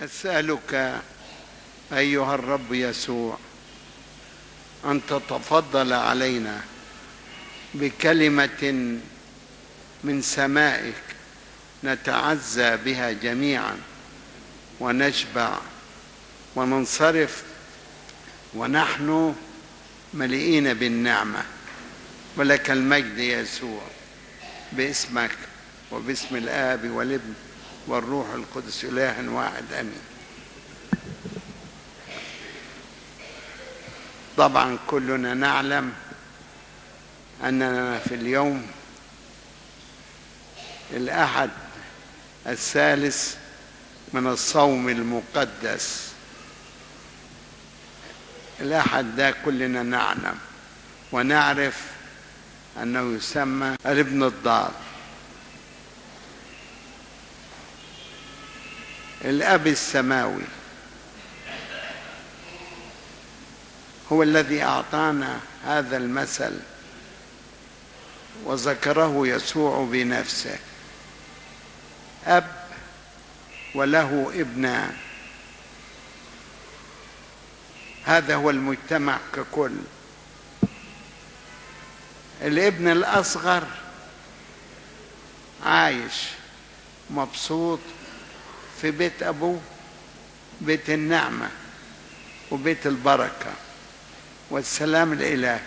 نسألك أيها الرب يسوع أن تتفضل علينا بكلمة من سمائك نتعزى بها جميعا ونشبع وننصرف ونحن مليئين بالنعمة. ولك المجد يسوع، باسمك وباسم الآب والابن والروح القدس إله واحد آمين. طبعا كلنا نعلم أننا في اليوم الأحد الثالث من الصوم المقدس. الأحد ده كلنا نعلم ونعرف أنه يسمى الابن الضال. الأب السماوي هو الذي أعطانا هذا المثل وذكره يسوع بنفسه. أب وله ابنان، هذا هو المجتمع ككل. الابن الأصغر عايش مبسوط في بيت أبوه، بيت النعمة وبيت البركة والسلام الإلهي،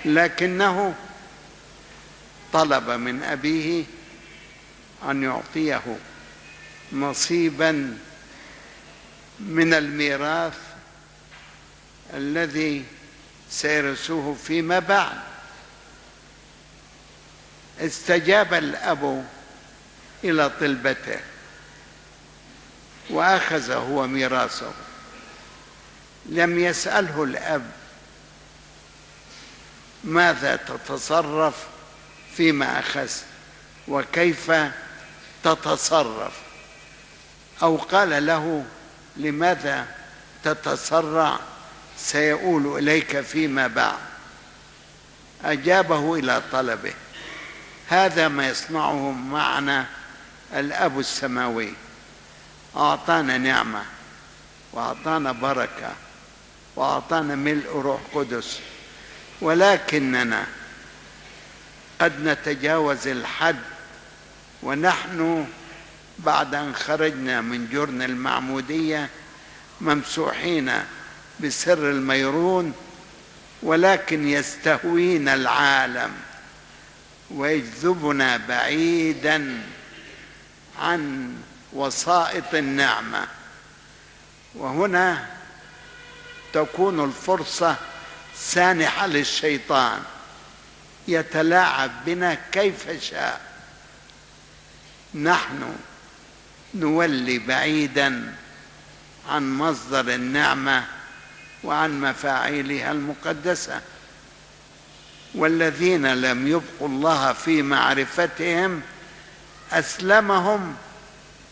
لكنه طلب من أبيه أن يعطيه نصيبا من الميراث الذي سيرثه فيما بعد. استجاب الأب إلى طلبته وأخذ هو ميراثه. لم يسأله الأب ماذا تتصرف فيما أخذت وكيف تتصرف، أو قال له لماذا تتسرع، سيؤول إليك فيما بعد. أجابه إلى طلبه. هذا ما يصنعه معنا الأب السماوي. أعطانا نعمة وأعطانا بركة وأعطانا ملء روح قدس، ولكننا قد نتجاوز الحد، ونحن بعد أن خرجنا من جرن المعمودية ممسوحين بسر الميرون، ولكن يستهوينا العالم ويجذبنا بعيدا عن وسائط النعمة. وهنا تكون الفرصة سانحة للشيطان يتلاعب بنا كيف شاء. نحن نولي بعيدا عن مصدر النعمة وعن مفاعيلها المقدسة. والذين لم يبقوا الله في معرفتهم أسلمهم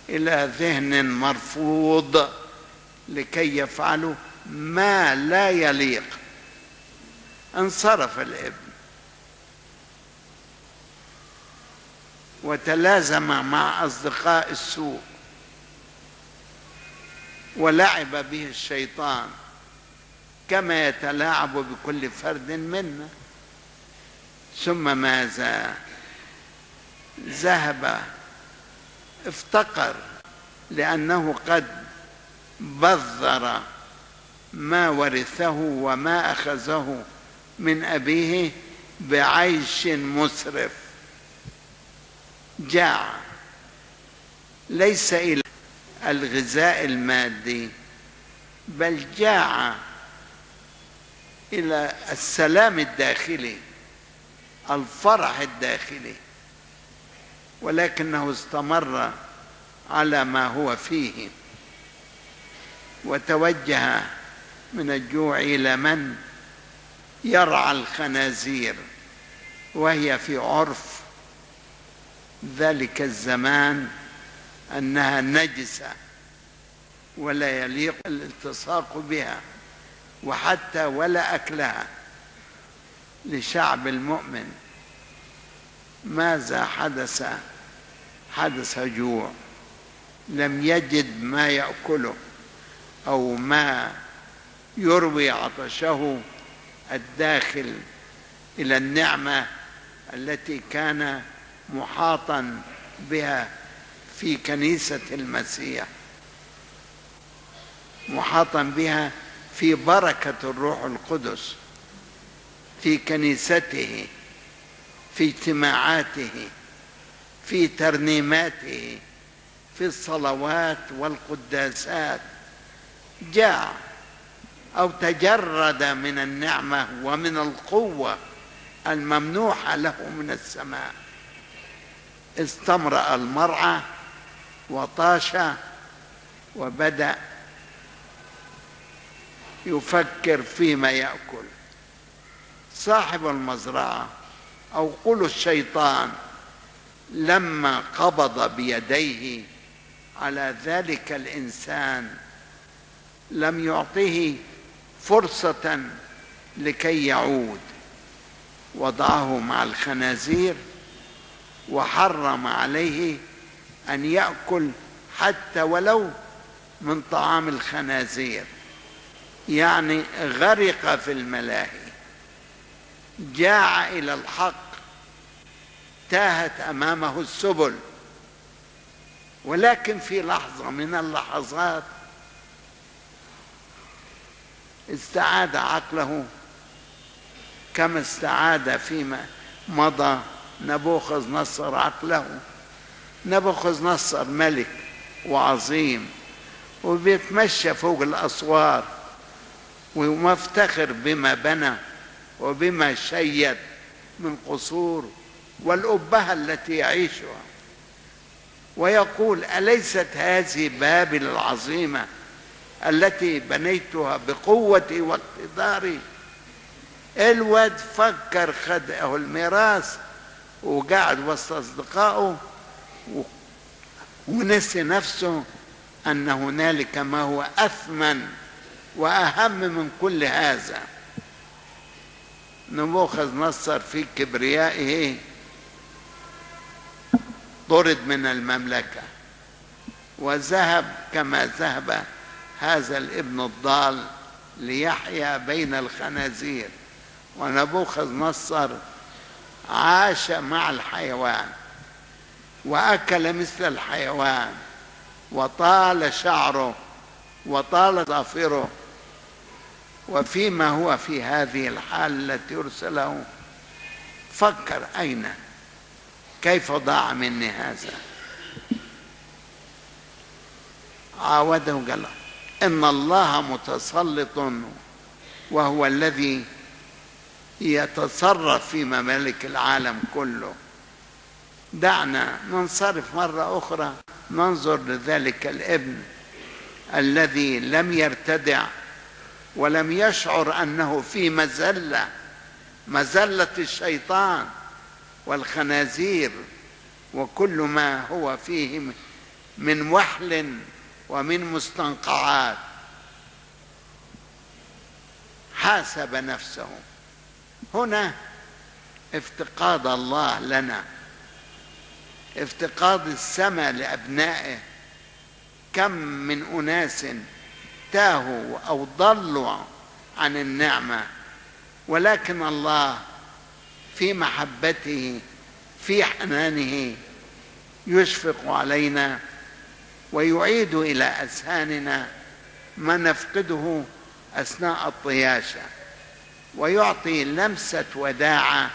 إلى ذهن مرفوض لكي يفعلوا ما لا يليق. انصرف الابن وتلازم مع أصدقاء السوء ولعب به الشيطان كما يتلاعب بكل فرد منا. ثم ماذا؟ ذهب افتقر لأنه قد بذر ما ورثه وما أخذه من أبيه بعيش مسرف. جاع ليس إلى الغذاء المادي، بل جاع إلى السلام الداخلي، الفرح الداخلي، ولكنه استمر على ما هو فيه وتوجه من الجوع إلى من يرعى الخنازير، وهي في عرف ذلك الزمان أنها نجسة ولا يليق الالتصاق بها وحتى ولا أكلها. لشعب المؤمن ماذا حدث؟ حدث جوع، لم يجد ما يأكله أو ما يروي عطشه الداخل إلى النعمة التي كان محاطا بها في كنيسة المسيح، محاطا بها في بركة الروح القدس في كنيسته، في اجتماعاته، في ترنيماته، في الصلوات والقداسات. جاع أو تجرد من النعمة ومن القوة الممنوحة له من السماء. استمرأ المرعى وطاش وبدأ يفكر فيما يأكل. صاحب المزرعة أو قل الشيطان لما قبض بيديه على ذلك الإنسان لم يعطه فرصة لكي يعود، وضعه مع الخنازير وحرم عليه أن يأكل حتى ولو من طعام الخنازير، يعني غرق في الملاهي، جاع إلى الحق، تاهت أمامه السبل. ولكن في لحظة من اللحظات استعاد عقله كما استعاد فيما مضى نبوخذ نصر عقله. نبوخذ نصر ملك وعظيم وبيتمشى فوق الأسوار ومفتخر بما بنى وبما شيد من قصور والأبهة التي يعيشها، ويقول: أليست هذه بابل العظيمة التي بنيتها بقوتي واقتداري؟ الواد فكر، خد الميراث وقعد وسط أصدقائه ونسي نفسه أن هنالك ما هو أثمن وأهم من كل هذا. نبوخذ نصر في كبريائه طرد من المملكة وذهب كما ذهب هذا الابن الضال ليحيا بين الخنازير. ونبوخذ نصر عاش مع الحيوان وأكل مثل الحيوان وطال شعره وطال ظافره. وفيما هو في هذه الحال التي يرسله فكر: أين، كيف ضاع مني هذا؟ عاوده قال: إن الله متسلط وهو الذي يتصرف في ممالك العالم كله. دعنا ننصرف مرة أخرى، ننظر لذلك الابن الذي لم يرتدع ولم يشعر أنه في مزلة، مزلة الشيطان والخنازير وكل ما هو فيه من وحل ومن مستنقعات. حاسب نفسه. هنا افتقاد الله لنا، افتقاد السماء لأبنائه. كم من أناس تاهوا أو ضلوا عن النعمة، ولكن الله في محبته في حنانه يشفق علينا ويعيد إلى أذهاننا ما نفقده أثناء الطياشة، ويعطي لمسة وداعة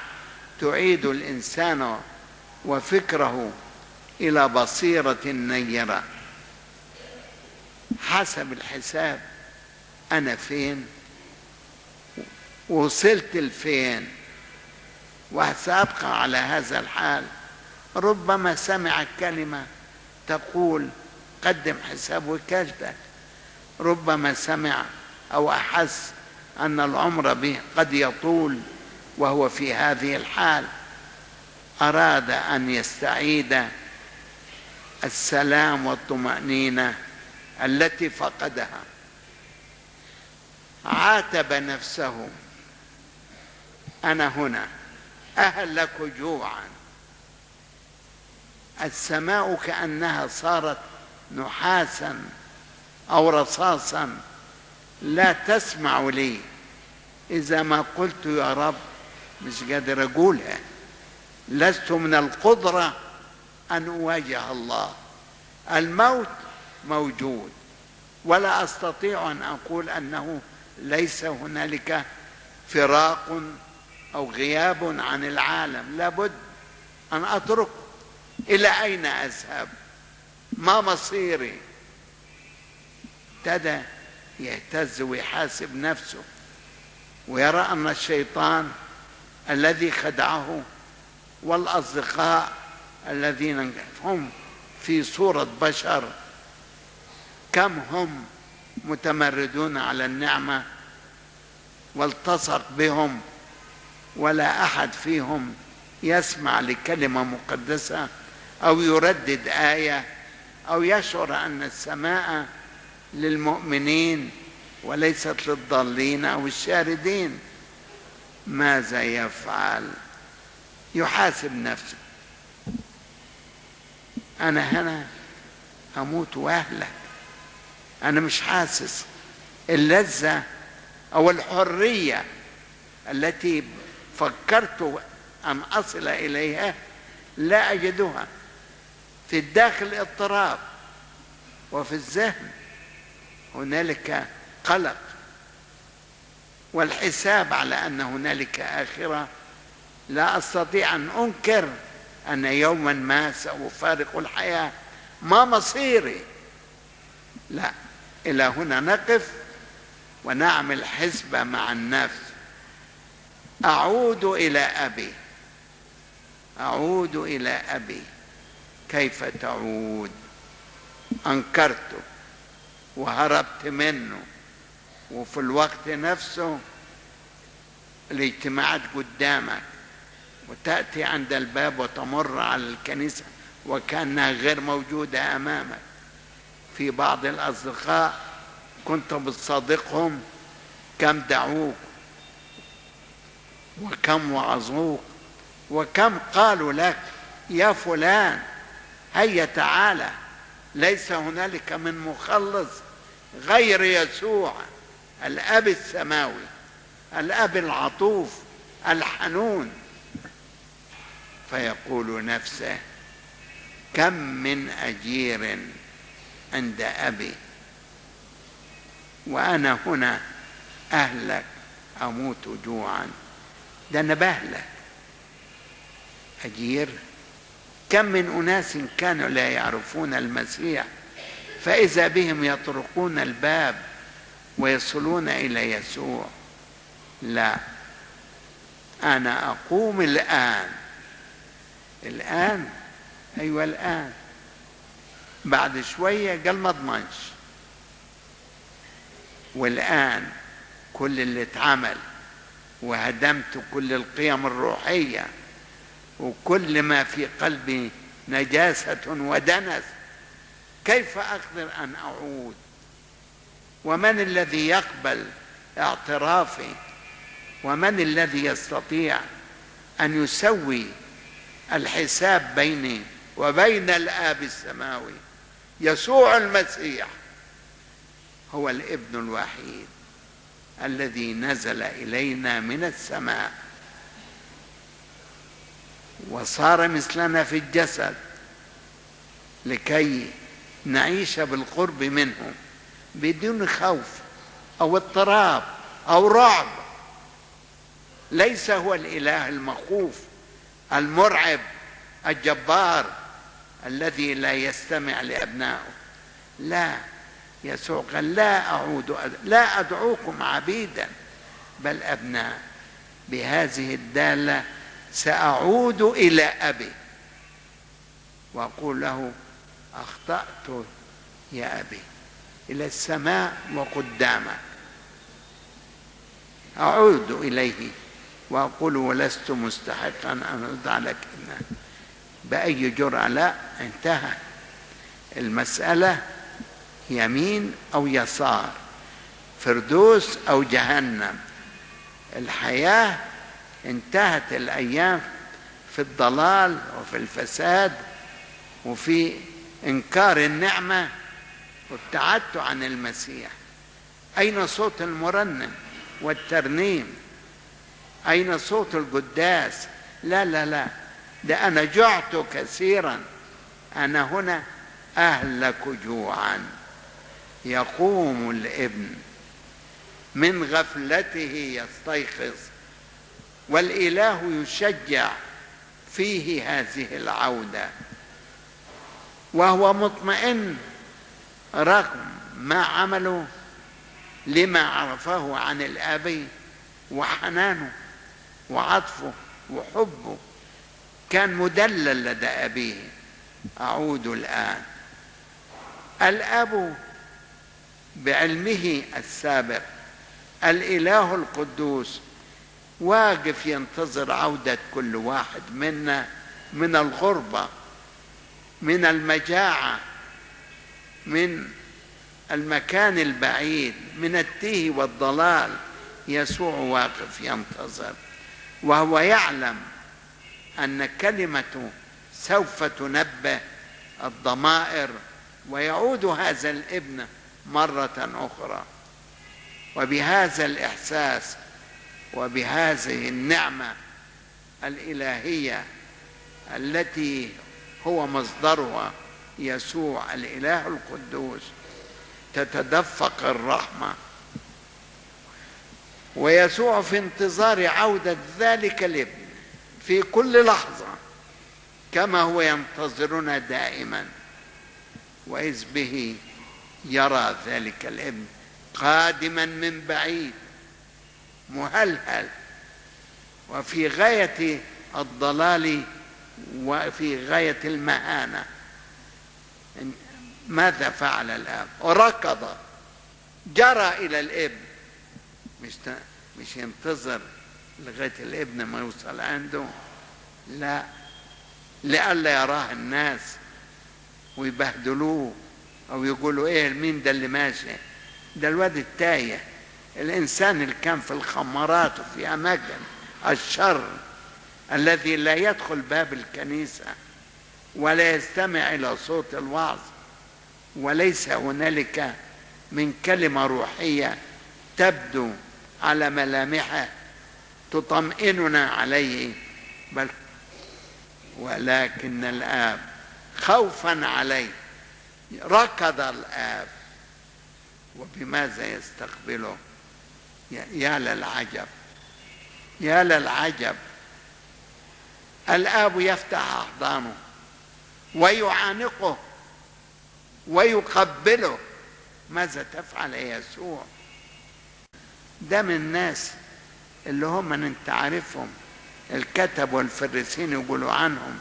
تعيد الإنسان وفكره إلى بصيرة نيرة. حسب الحساب، أنا فين، وصلت لفين، وسأبقى على هذا الحال. ربما سمع كلمة تقول قدم حساب وكالتك، ربما سمع أو أحس أن العمر به قد يطول وهو في هذه الحال، أراد أن يستعيد السلام والطمأنينة التي فقدها. عاتب نفسه: أنا هنا أهلك جوعا. السماء كأنها صارت نحاسا أو رصاصا لا تسمع لي. إذا ما قلت يا رب مش قادر أقولها، لست من القدرة أن أواجه الله. الموت موجود، ولا أستطيع أن أقول أنه ليس هنالك فراق أو غياب عن العالم، لابد أن أترك. إلى أين أذهب؟ ما مصيري؟ ابتدى يهتز ويحاسب نفسه، ويرى أن الشيطان الذي خدعه والأصدقاء الذين هم في صورة بشر كم هم متمردون على النعمة والتصق بهم، ولا أحد فيهم يسمع لكلمة مقدسة أو يردد آية أو يشعر أن السماء للمؤمنين وليست للضالين أو الشاردين. ماذا يفعل؟ يحاسب نفسه. أنا هنا أموت وأهلك، أنا مش حاسس اللذة أو الحرية التي فكرت أن أصل إليها لا أجدها. في الداخل اضطراب، وفي الذهن هنالك قلق، والحساب على أن هنالك آخرة. لا أستطيع أن أنكر أن يوما ما سأفارق الحياة، ما مصيري؟ لا، إلى هنا نقف ونعمل حسبة مع النفس. أعود إلى أبي، أعود إلى أبي. كيف تعود؟ أنكرته وهربت منه، وفي الوقت نفسه الاجتماعات قدامك، وتأتي عند الباب وتمر على الكنيسة وكأنها غير موجودة أمامك. في بعض الأصدقاء كنت بتصادقهم، كم دعوك وكم وعظوك وكم قالوا لك يا فلان هيا تعالى، ليس هنالك من مخلص غير يسوع الأب السماوي، الأب العطوف الحنون. فيقول نفسه كم من أجير عند أبي وأنا هنا أهلك أموت جوعا. ده أنا بهلك. أجير؟ كم من أناس كانوا لا يعرفون المسيح فإذا بهم يطرقون الباب ويصلون إلى يسوع. لا، أنا أقوم الآن. الآن؟ أيوة الآن. بعد شوية قال ما اضمنش. والآن كل اللي اتعمل وهدمت كل القيم الروحية وكل ما في قلبي نجاسة ودنس، كيف أقدر أن أعود؟ ومن الذي يقبل اعترافي؟ ومن الذي يستطيع أن يسوي الحساب بيني وبين الآب السماوي؟ يسوع المسيح هو الابن الوحيد الذي نزل إلينا من السماء وصار مثلنا في الجسد لكي نعيش بالقرب منه بدون خوف أو اضطراب أو رعب. ليس هو الإله المخوف المرعب الجبار الذي لا يستمع لأبنائه. لا، يسوع قال لا أعود، لا أدعوكم عبيدا بل أبناء. بهذه الدالة سأعود إلى أبي وأقول له أخطأت يا أبي، إلى السماء وقدامك أعود إليه وأقول ولست مستحقا أن أدعى لك ابنا. بأي جرأة؟ لا، انتهى المسألة، يمين أو يسار، فردوس أو جهنم. الحياة انتهت، الأيام في الضلال وفي الفساد وفي إنكار النعمة وابتعدت عن المسيح. أين صوت المرنم والترنيم؟ أين صوت القداس؟ لا لا لا، ده أنا جعت كثيرا، أنا هنا أهلك جوعا. يقوم الابن من غفلته يستيقظ، والإله يشجع فيه هذه العودة، وهو مطمئن رغم ما عمله لما عرفه عن الأب وحنانه وعطفه وحبه، كان مدلل لدى أبيه. أعود الآن. الأب بعلمه السابق، الإله القدوس، واقف ينتظر عودة كل واحد منا من الغربة، من المجاعة، من المكان البعيد، من التيه والضلال. يسوع واقف ينتظر، وهو يعلم أن كلمته سوف تنبه الضمائر ويعود هذا الابن مرة أخرى. وبهذا الإحساس وبهذه النعمة الإلهية التي هو مصدرها يسوع الإله القدوس تتدفق الرحمة. ويسوع في انتظار عودة ذلك الابن في كل لحظة، كما هو ينتظرنا دائما. وإذ به يرى ذلك الابن قادما من بعيد مهلهل وفي غاية الضلال وفي غاية المهانة. ماذا فعل الآب؟ ركض، جرى إلى الابن، مش ينتظر لغاية الابن ما يوصل عنده، لا، لئلا يراه الناس ويبهدلوه أو يقولوا إيه مين ده اللي ماشي، ده الواد التايه، الإنسان اللي كان في الخمارات وفي أماكن الشر، الذي لا يدخل باب الكنيسة ولا يستمع إلى صوت الوعظ، وليس هنالك من كلمة روحية تبدو على ملامحه تطمئننا عليه، بل ولكن الآب خوفا عليه ركض الآب. وبماذا يستقبله؟ يا للعجب، يا للعجب. الآب يفتح أحضانه ويعانقه ويقبله. ماذا تفعل يا يسوع؟ ده من الناس اللي هم انت عارفهم، الكتب والفريسين يقولوا عنهم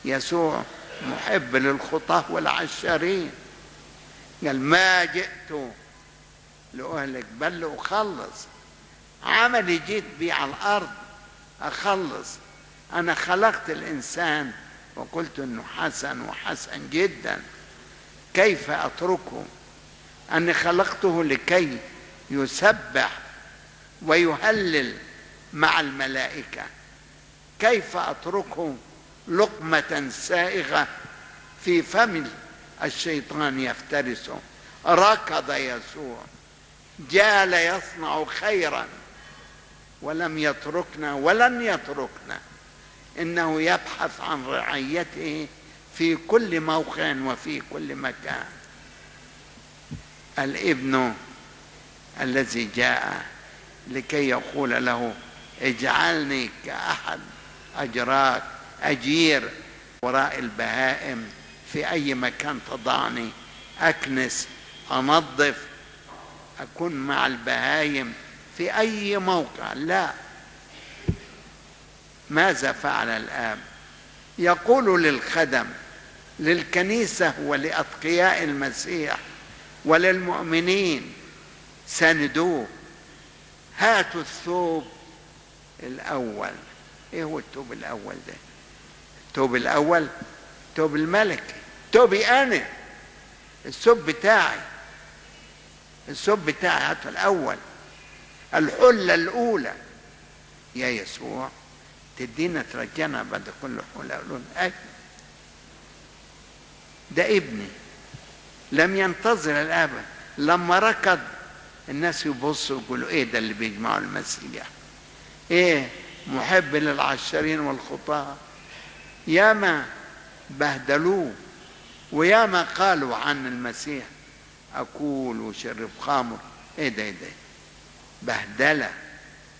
يسوع محب للخطاة والعشارين. قال ما جئت لأهلك بل لأخلص. عملي جيت بي على الأرض أخلص. أنا خلقت الإنسان وقلت إنه حسن وحسن جدا، كيف أتركه؟ أني خلقته لكي يسبح ويهلل مع الملائكة، كيف أتركه لقمة سائغة في فم الشيطان يفترسه؟ ركض يسوع، جال يصنع خيرا ولم يتركنا ولن يتركنا. إنه يبحث عن رعيته في كل موقع وفي كل مكان. الابن الذي جاء لكي يقول له اجعلني كأحد أجراك، أجير وراء البهائم، في أي مكان تضعني، أكنس، أنظف، أكون مع البهايم في أي موقع. لا، ماذا فعل الآب؟ يقول للخدم، للكنيسة ولأتقياء المسيح وللمؤمنين، ساندوه، هاتوا الثوب الأول. إيه هو الثوب الأول ده؟ الثوب الأول ثوب الملك، ثوبي أنا، الثوب بتاعي، الثوب بتاعي هاتوا الأول، الحلة الأولى. يا يسوع تدينا ترجعنا بعد كل حلة؟ أقولون أي. ده ابني. لم ينتظر الاب. لما ركض الناس يبصوا يقولوا ايه ده اللي بيجمعوا المسيح؟ ايه محب للعشرين والخطاة؟ ياما بهدلوه وياما قالوا عن المسيح أكول وشرب خمر. ايه ده ايه ده؟ بهدلة.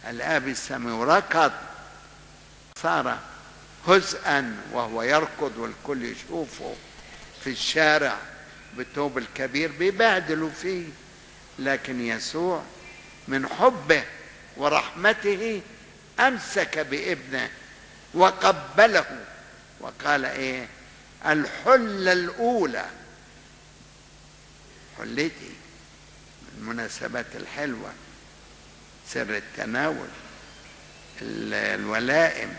الآب السماوي ركض، صار هزءا وهو يركض والكل يشوفه في الشارع بالثوب الكبير بيبهدلوا فيه. لكن يسوع من حبه ورحمته أمسك بابنه وقبله وقال إيه؟ الحلة الأولى، حلتي، المناسبات الحلوة، سر التناول، الولائم،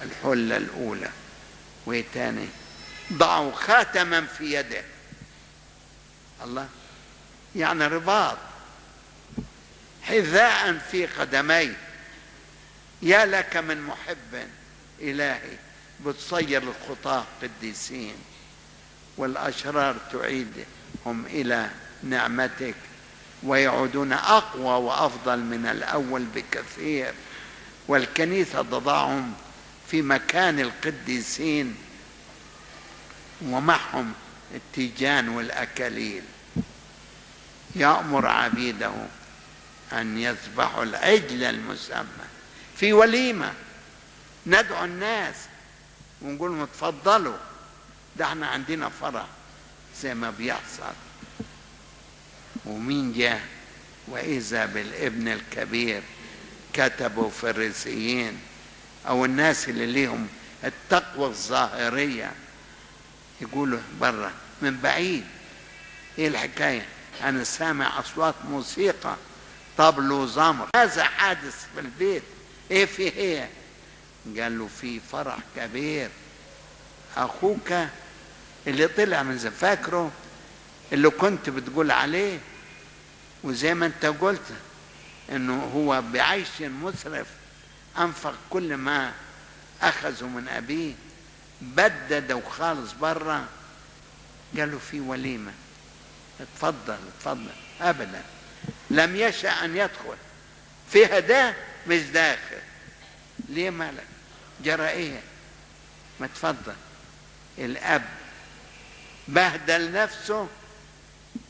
الحلة الأولى. وإيه تاني؟ ضعوا خاتما في يده. الله، يعني رباط، حذاء في قدميه. يا لك من محب إلهي، بتصير الخطاة قديسين والأشرار تعيدهم إلى نعمتك ويعودون أقوى وأفضل من الأول بكثير، والكنيسة تضعهم في مكان القديسين ومعهم التيجان والأكاليل. يأمر عبيده أن يذبحوا العجل المسمى في وليمة. ندعو الناس ونقول لهم اتفضلوا، ده احنا عندنا فرح زي ما بيحصل. ومين جاء؟ وإذا بالابن الكبير. كتبوا فريسيين أو الناس اللي ليهم التقوى الظاهرية يقولوا برا من بعيد، ايه الحكاية؟ أنا سامع أصوات موسيقى، طبل وزمر، هذا حادث في البيت، ايه في ايه؟ قال له في فرح كبير، أخوك اللي طلع من فاكره اللي كنت بتقول عليه، وزي ما انت قلت انه هو بعيش مسرف انفق كل ما اخذه من ابيه، بدد وخالص بره. قال له في وليمه، اتفضل اتفضل. ابدا لم يشأ ان يدخل فيها، ده مش داخل. ليه مالك؟ جرى ايه؟ ما تفضل. الاب بهدل نفسه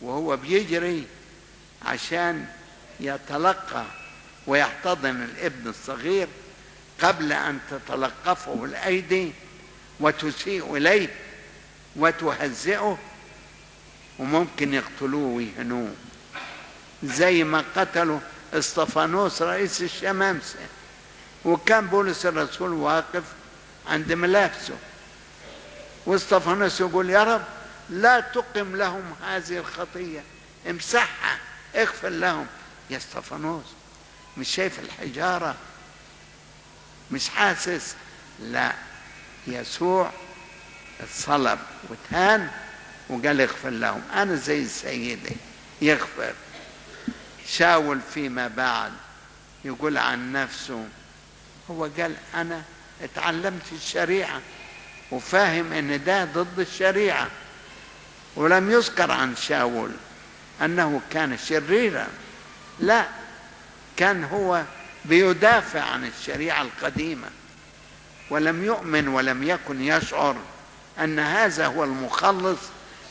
وهو بيجري عشان يتلقى ويحتضن الابن الصغير قبل أن تتلقفه الأيدي وتسيء إليه وتهزئه، وممكن يقتلوه ويهنوه زي ما قتلوا اسطفانوس رئيس الشمامسة. وكان بولس الرسول واقف عند ملابسه، واسطفانوس يقول يا رب لا تقم لهم هذه الخطية، امسحها، اغفر لهم. يا اسطفانوس مش شايف الحجارة؟ مش حاسس؟ لا، يسوع اتصلب وتهان وقال اغفر لهم، أنا زي سيدي يغفر. شاول فيما بعد يقول عن نفسه، هو قال أنا اتعلمت الشريعة وفاهم إن ده ضد الشريعة. ولم يذكر عن شاول أنه كان شريرا، لا، كان هو بيدافع عن الشريعة القديمة، ولم يؤمن ولم يكن يشعر أن هذا هو المخلص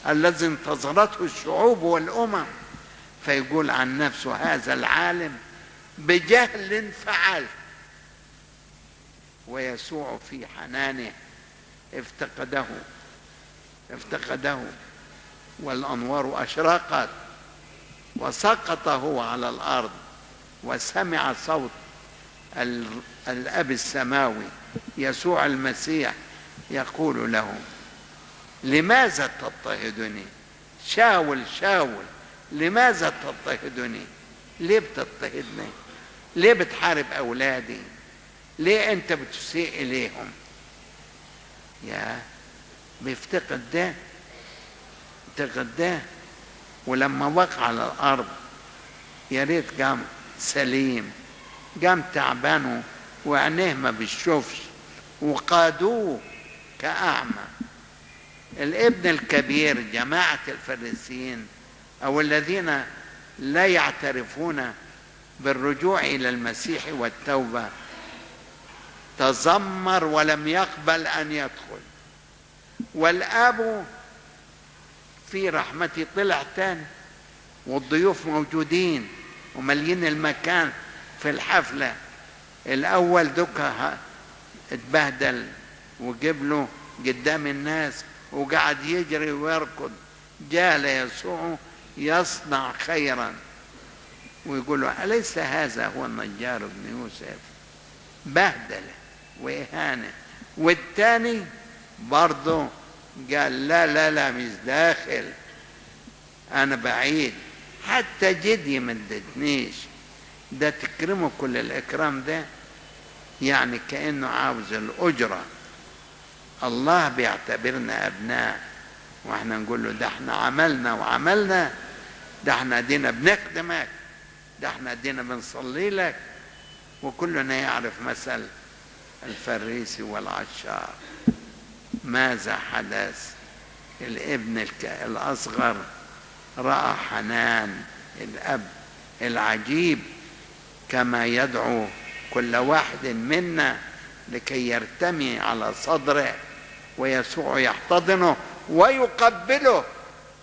الذي انتظرته الشعوب والأمم. فيقول عن نفسه هذا العالم بجهل فعل. ويسوع في حنانه افتقده، افتقده، والأنوار أشرقت، وسقط هو على الأرض، وسمع صوت الأب السماوي يسوع المسيح يقول له لماذا تضطهدني؟ شاول شاول لماذا تضطهدني؟ ليه بتضطهدني؟ ليه بتحارب أولادي؟ ليه أنت بتسيء إليهم؟ يا بيفتقد ده، افتقد ده. ولما وقع على الأرض يا ريت قام سليم، قام تعبان وعينيه ما بيشوفش، وقادوه كأعمى. الابن الكبير، جماعة الفريسيين أو الذين لا يعترفون بالرجوع إلى المسيح والتوبة، تذمر ولم يقبل أن يدخل. والآب في رحمته طلع تاني، والضيوف موجودين ومليين المكان في الحفلة. الأول دكا اتبهدل وجاب له قدام الناس وقعد يجري ويركض. جاء يسوع يصنع خيرا ويقول له أليس هذا هو النجار ابن يوسف؟ بهدلة وإهانة. والثاني برضه قال لا لا لا مش داخل، أنا بعيد، حتى جدي ما ادتنيش، ده تكرمه كل الإكرام ده، يعني كأنه عاوز الأجرة. الله بيعتبرنا أبناء واحنا نقول له ده احنا عملنا وعملنا، ده احنا دينا بنخدمك، ده احنا دينا بنصلي لك. وكلنا يعرف مثل الفريسي والعشار. ماذا حدث؟ الابن الأصغر رأى حنان الأب العجيب كما يدعو كل واحد منا لكي يرتمي على صدره ويسوع يحتضنه ويقبله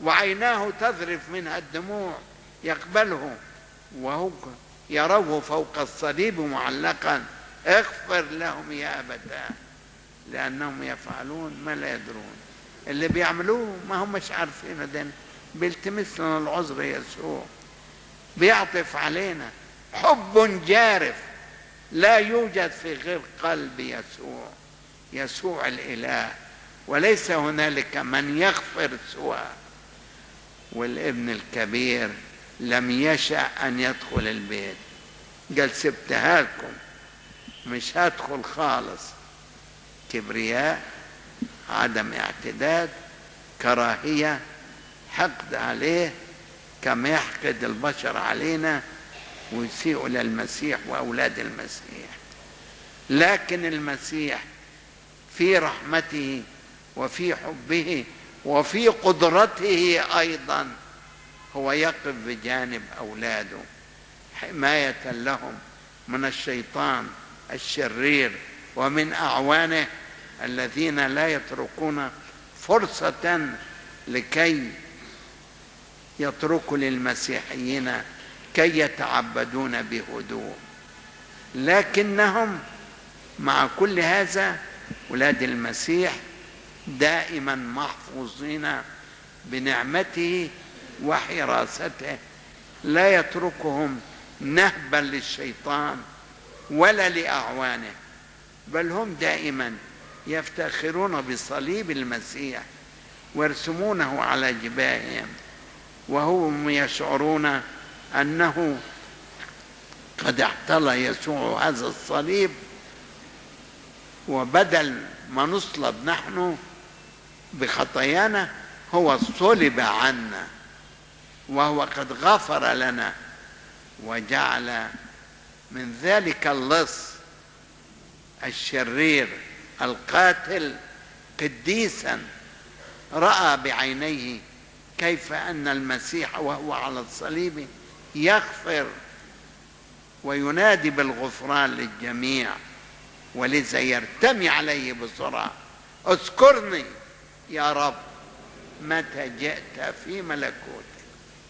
وعيناه تذرف منها الدموع، يقبله وهو يروه فوق الصليب معلقا، اغفر لهم يا أبتاه لأنهم يفعلون ما لا يدرون. اللي بيعملوه ما هم مش عارفين، ده بيلتمس لنا العذر. يسوع بيعطف علينا حب جارف لا يوجد في غير قلب يسوع، يسوع الإله، وليس هنالك من يغفر سواه. والابن الكبير لم يشأ أن يدخل البيت، قال سبتها لكم مش هدخل خالص. كبرياء، عدم اعتداد، كراهية، حقد عليه كما يحقد البشر علينا ويسيئوا للمسيح وأولاد المسيح. لكن المسيح في رحمته وفي حبه وفي قدرته أيضا هو يقف بجانب أولاده حماية لهم من الشيطان الشرير ومن أعوانه الذين لا يتركون فرصة لكي يتركوا للمسيحيين كي يتعبدون بهدوء. لكنهم مع كل هذا أولاد المسيح دائما محفوظين بنعمته وحراسته، لا يتركهم نهبا للشيطان ولا لأعوانه، بل هم دائما يفتخرون بصليب المسيح ويرسمونه على جباههم، وهم يشعرون أنه قد احتلى يسوع هذا الصليب، وبدل ما نصلب نحن بخطايانا هو صلب عنا، وهو قد غفر لنا وجعل من ذلك اللص الشرير القاتل قديسا. رأى بعينيه كيف أن المسيح وهو على الصليب يغفر وينادي بالغفران للجميع، ولذا يرتمي عليه بسرعة: اذكرني يا رب متى جئت في ملكوتك.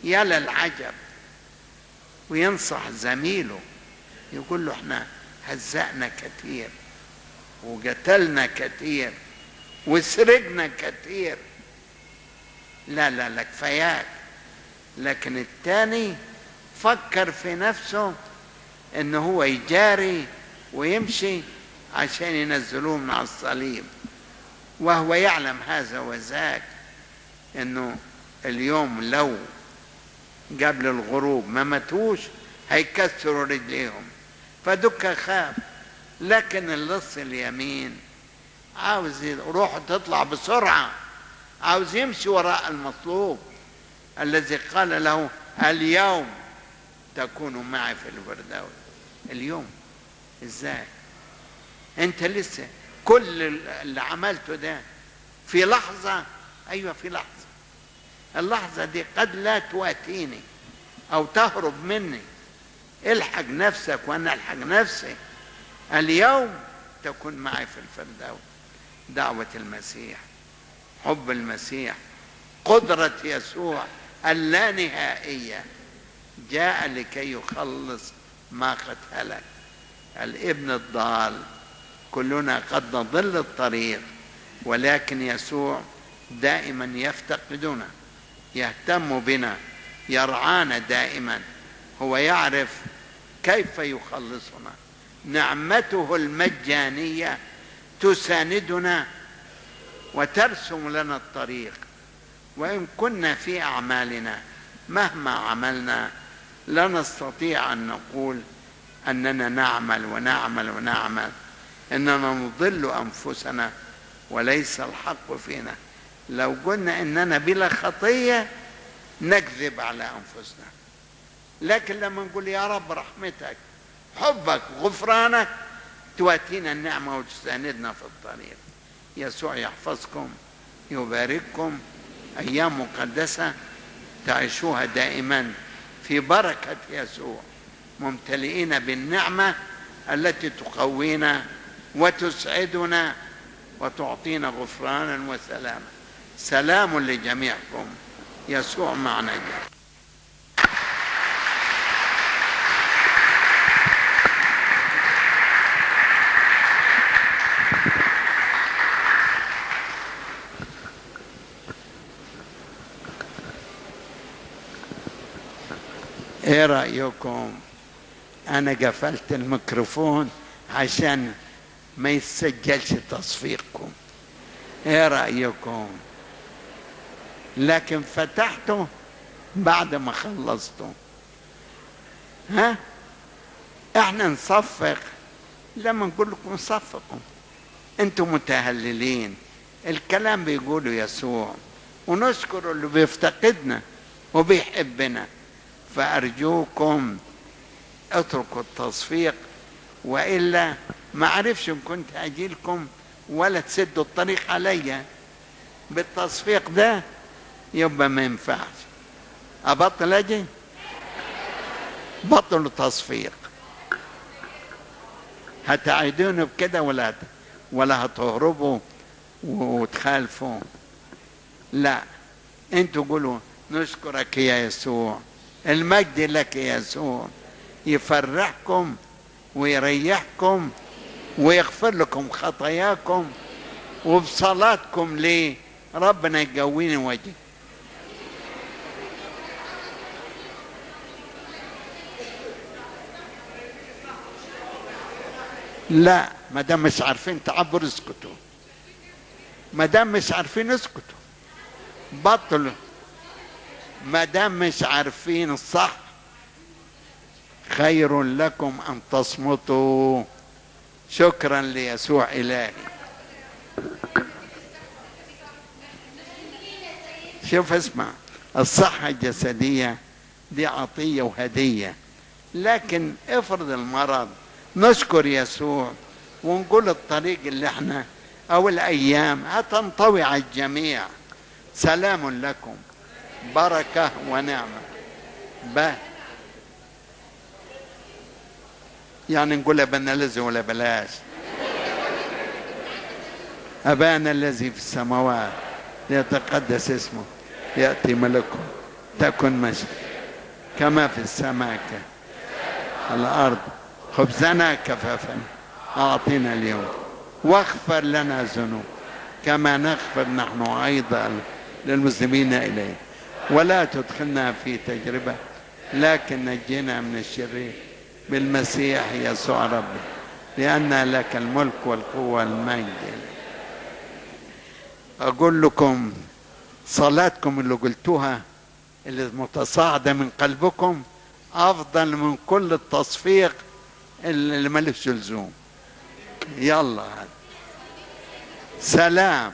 يا للعجب! وينصح زميله يقول له احنا هزأنا كثير وقتلنا كثير وسرقنا كثير، لا لا لا كفاياك. لكن الثاني فكر في نفسه انه هو يجاري ويمشي عشان ينزلوه من على الصليب، وهو يعلم هذا وذاك انه اليوم لو قبل الغروب ما ماتوش هيكسروا رجليهم، فدك خاف. لكن اللص اليمين عاوز روحه تطلع بسرعة، عاوز يمشي وراء المطلوب الذي قال له اليوم تكون معي في الفردوس. اليوم ازاي؟ انت لسه كل اللي عملته ده في لحظة أيوة في لحظة، اللحظة دي قد لا تواتيني أو تهرب مني. الحق نفسك وأنا الحق نفسي. اليوم تكون معي في الفردوس. دعوة المسيح، حب المسيح، قدرة يسوع اللانهائية، جاء لكي يخلص ما قد هلك. الابن الضال، كلنا قد نضل الطريق، ولكن يسوع دائما يفتقدنا، يهتم بنا، يرعانا دائما. هو يعرف كيف يخلصنا. نعمته المجانية تساندنا وترسم لنا الطريق. وإن كنا في أعمالنا مهما عملنا لا نستطيع أن نقول أننا نعمل ونعمل ونعمل، إننا نضل أنفسنا وليس الحق فينا. لو قلنا إننا بلا خطية نكذب على أنفسنا، لكن لما نقول يا رب رحمتك، حبك، غفرانك، تواتينا النعمة وتساندنا في الطريق. يسوع يحفظكم، يبارككم، أيام مقدسة تعيشوها دائما في بركة يسوع، ممتلئين بالنعمة التي تقوينا وتسعدنا وتعطينا غفرانا وسلاما. سلام لجميعكم، يسوع معنا جميعا. ايه رأيكم؟ انا قفلت الميكروفون عشان ما يتسجلش تصفيقكم. ايه رأيكم؟ لكن فتحته بعد ما خلصته. ها؟ احنا نصفق لما نقول لكم صفقوا، انتم متهللين. الكلام بيقوله يسوع، ونشكر اللي بيفتقدنا وبيحبنا. فأرجوكم اتركوا التصفيق، وإلا ما عرفش إن كنت أجيلكم ولا تسدوا الطريق عليا بالتصفيق ده، يبقى ما ينفعش. أبطل أجي؟ بطلوا تصفيق. هتعيدوني بكده ولا هتهربوا وتخالفوا؟ لا، انتوا قولوا نشكرك يا يسوع، المجد لك يا يسوع. يفرحكم ويريحكم ويغفر لكم خطاياكم، وبصلاتكم ليه ربنا يقويني وجهي. لا، ما دام مش عارفين تعبروا اسكتوا، ما دام مش عارفين اسكتوا، بطلوا. ما دام مش عارفين الصح، خير لكم أن تصمتوا. شكرا ليسوع إلهي. شوف، اسمع، الصحة الجسدية دي عطية وهدية، لكن افرض المرض، نشكر يسوع ونقول الطريق اللي احنا أو الأيام هتنطوي على الجميع. سلام لكم، بركة ونعمة. يعني نقول أبانا الذي ولا بلاش؟ أبانا الذي في السماوات، ليتقدس اسمه، يأتي ملكه، تكن مشيئته كما في السماء على الأرض. خبزنا كفافنا أعطينا اليوم، واغفر لنا ذنوب كما نغفر نحن أيضا للمسلمين إليه، ولا تدخلنا في تجربة لكن نجينا من الشرير بالمسيح يسوع ربي، لأن لك الملك والقوة والمجد. أقول لكم صلاتكم اللي قلتوها اللي متصاعدة من قلبكم أفضل من كل التصفيق اللي مالوش لزوم. يلا سلام.